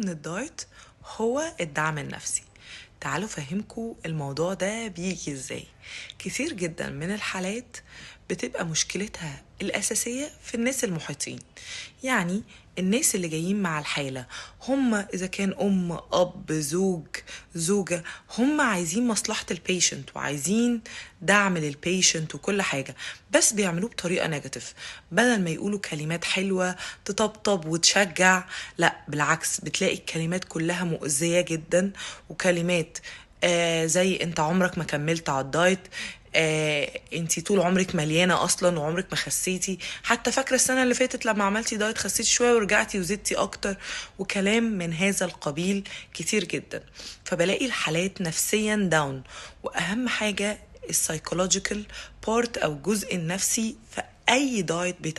من ال diet هو الدعم النفسي. تعالوا فهمكم الموضوع ده بيجي ازاي. كتير جدا من الحالات بتبقى مشكلتها الأساسية في الناس المحيطين، يعني الناس اللي جايين مع الحالة، هم إذا كان أم، أب، زوج، زوجة، هم عايزين مصلحة ال patient وعايزين دعم لل patient وكل حاجة، بس بيعملوه بطريقة negative. بدل ما يقولوا كلمات حلوة تطبطب وتشجع، لا بالعكس بتلاقي الكلمات كلها مؤذية جدا، وكلمات زي انت عمرك ما كملت على ال diet، انتي طول عمرك مليانة اصلا وعمرك ما خسيتي، حتى فاكره السنة اللي فاتت لما عملتي diet خسيتي شوية ورجعتي وزدتي اكتر، وكلام من هذا القبيل كتير جدا. فبلاقي الحالات نفسيا down، واهم حاجة ال psychological part او الجزء النفسي في اي diet بيتعمل.